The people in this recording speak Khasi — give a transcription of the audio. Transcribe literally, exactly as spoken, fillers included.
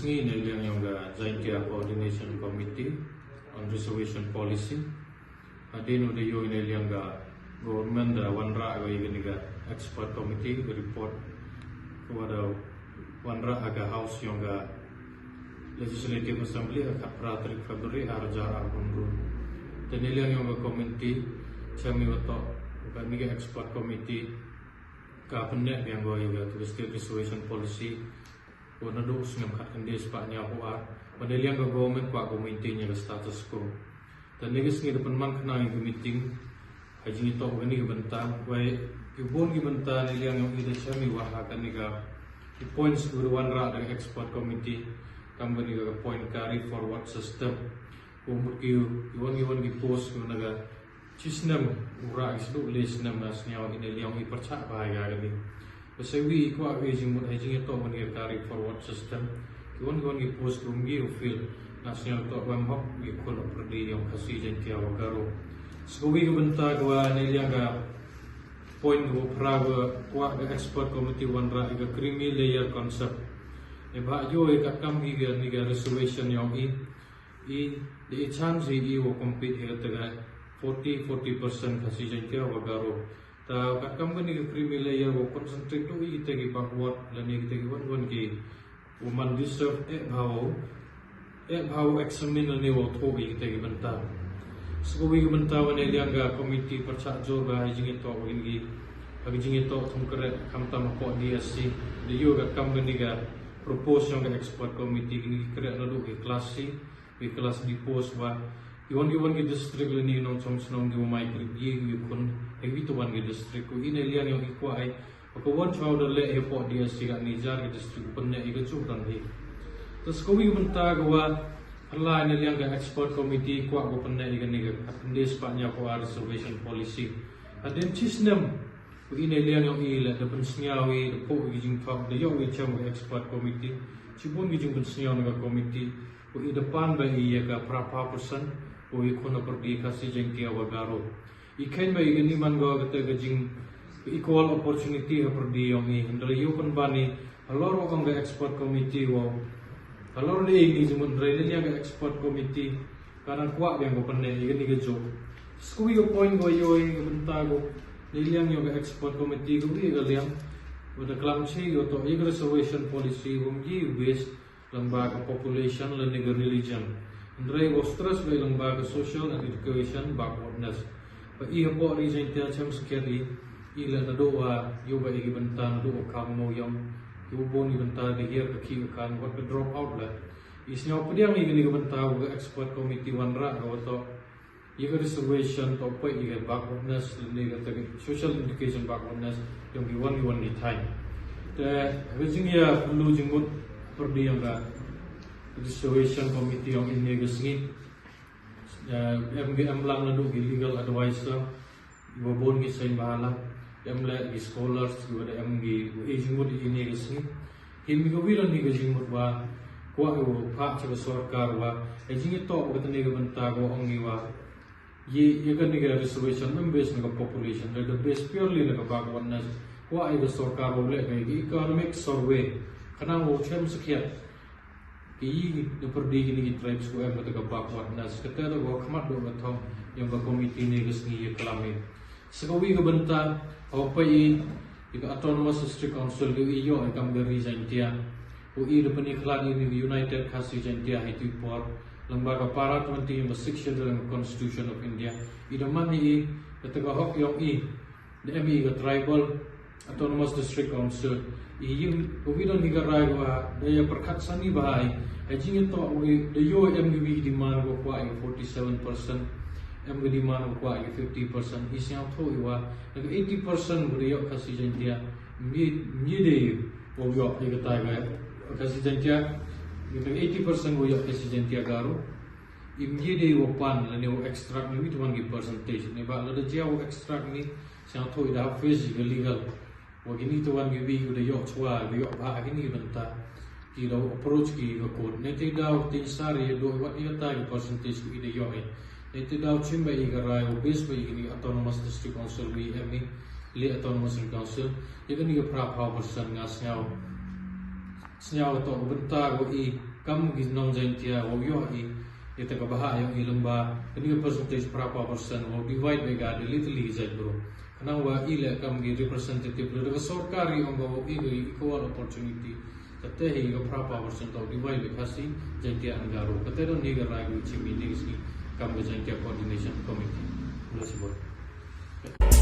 Ngi na liang yong ka Jaintia Coordination Committee on Reservation Policy. Hadien u da ïoh na liang ka government da wanrah ka ïa kane ka expert committee ka report ka wa da wanrah ha ka house yong ka Legislative Assembly ha ka khatphra tarik February arhajar arphew hynriew. Te na liang yong ka committee, shem i wa toh kane ka expert committee ka pynneh biang ko ïa ka State Reservation Policy. Ko naduh u snem khatkhyndai spah hynñiewphew ar. Ba na liang ka government kwah ka maintain ïa ka status quo. Te na ka sngi da pynman khnang ïa ka meeting ha jingïatoh kane ka bynta. Wei ki bun ki bynta na liang yong i da shem i wa ha kane ka ki points ki da wanrah da ka expert committee. Kam kane ka point carry forward system. Ko mut ki wan ki wan ki post ki na ka shi snem u rah ki sduk le snem na sniaw i na liang i pyrchah ba ha ka ni. Ba sa wi i kwah wi jingmut ha jingïatoh wan ki carry forward system. Ki wan ki wan ki post ki um ki u fill na sniaw toh bam hok wi khun u pyrdi yong Khasi Jaintia wa Garo. Sa wi ka bynta ka wa na liang ka point ka wa phra ka kwah ka expert committee wanrah i ka creamy layer concept. E ba yo i ka kam ki ka ni ka reservation yong i. I da i chance i wa compete ïa kata ka forty, forty percent Khasi Jaintia wa Garo. Ta ka kam kane ka creamy layer wa concentrate to i kita ki backward lane kita ki wan wan ki wa man deserve eh bha wa eh bha wa examine lane wa thoh i kita ki bynta. Sa ka wi ka bynta wa na liang ka committee pyrchah jur ba ha jingïatoh wa ki ha jingïatoh thung kret khamtam hapoh D S C. Da ïoh ka kam kane ka propose yong ka expert committee kine ki kret naduh ki class C. Wi class di post wa i wan i wan ki district lane nongchong shnong ki wa mai krip i wi khun ha wi to wan ki district ko i na liang yong i kwah i. Wa ka wan chwa da leh hapoh D S C ka ni jar ki district pynne i ka chuk dang hi. Ta sa ka wi ka bynta ka wa hala na liang ka expert committee kwah ka pynne i ka ni ka khatkhyndai spah hynñiewphew ar reservation policy. Hadien shi snem ko i na liang yong i le da pynsngiaw i da pok i jingthok da ïoh i chem ka expert committee. Shi bun ki jingpynsngiaw na ka committee. Ko i da pan ba i ïa ka phraphew percent ko i khun u pyrdi Khasi Jaintia wa Garo. I khein ba i ka ni man ko kata ka jing equal opportunity ha pyrdi yong i hynrei ïoh pynban i halor wa ong ka expert committee wa halor de i ni jingmut hynrei na liang ka expert committee ka nang kwah biang ko pynne i ka ni ka jok. Sa ka wi ka point ko ïoh i ka bynta ko na liang yong ka expert committee ka wi ka liang wa da klam chi ko toh i ka reservation policy wa ym i based lyngba ka population lane ka religion. Hynrei wa stress ba i lyngba ka social and education backwardness. Ba i hapoh ri Jaintia chem skhiat i i la naduh wa ïoh ba i ki bynta naduh wa kam mo yong. Ïoh bun ki bynta da hiar ka ki ka kan wat ka drop out la. I sniaw pdiang i kini ki bynta wa ka expert committee wanrah ka wa toh ïa ka reservation toh poi ïa ka backwardness lane ka social education backwardness yong ki wan ki wan ki thaiñ. Te ha ka jingïa pynlut jingmut pyrdi yong ka reservation committee yong i ne ka sngi. Em ki em lang naduh ki legal advisor. Iwa bun ki seng bahala em leh ki scholars iwa da em ki wa i jingmut i ne ka sngi. Hi mi ka wi lane ka jingmut wa kwah iwa phah cha ka sorkar wa i jingitoh wa ka tane ka bynta ka wa ong iwa ïa kane ka reservation ym base na ka population, da base purely na ka backwardness. Kwah ïa ka sorkar wa leh ka economic survey khnang wa chem sakhiat ki ïa na pyrdi kini ki tribes ko em kata ka backwardness. Kata da ka khmat da ka thong yong ka committee ne ka sngi ïa klam ïa. Sa ka wi ka bynta ha u pei ïa ka Autonomous District Council ka ïoh ïa kam ka Ri Jaintia. Ko i da pyni khlad ïa ni United Khasi Jaintia ha i tu i por lyngba ka para twenty yong ka Sixth Schedule yong ka Constitution of India. I da man ïa kata ka hok yong i da em ïa ka tribal Autonomous District Council. I ïa ka wi don hi ka rai wa da ïa pyrkhat sani bha i ha jingitoh wi da ïoh em ki wi ki demand wa kwah ïa forty seven percent, em ki demand wa kwah ïa fifty percent. I sngewthuh i wa na ka eighty percent wa da ïoh Khasi Jaintia. Mi mi de wa ïoh ïa kata ka Khasi Jaintia. Ïa ka eighty percent wa ïoh Khasi Jaintia Garo. I mi de wa pan lane wa extract ni wi tuan ki percentage ne ba la da jia wa extract ni. Sngewthuh i da face ïa ka legal wa kini tuan ki wi u da ïoh chwa da ïoh bha kini ki bynta. Ki da approach ki ka court ne te da u tin sar ïa do wat ïa ta ki percentage ki da ïoh. Ne te da u chim ba i ka rai u base ba i kini Autonomous District Council wi em ni le Autonomous District Council ïa kini ka phraphew percent nga sngew sngew to bynta ko i Kam ki nong Jaintia wow yoh i ita ka bhah yong i lymba kani ka percentage phra phew percent wow divide bha ka Delhi tylli ki jait bru. Khnang wa i leh kam ki representative leh da ka sorkar i ong ka wow i ka equal opportunity. Kata hi ka phra phew percent wow divide bha Khasi, Jaintia and Garo. Kata don hi ka rai ka chim i ni ka sngi kam ka Jaintia Coordination Committee. Khublei shibun.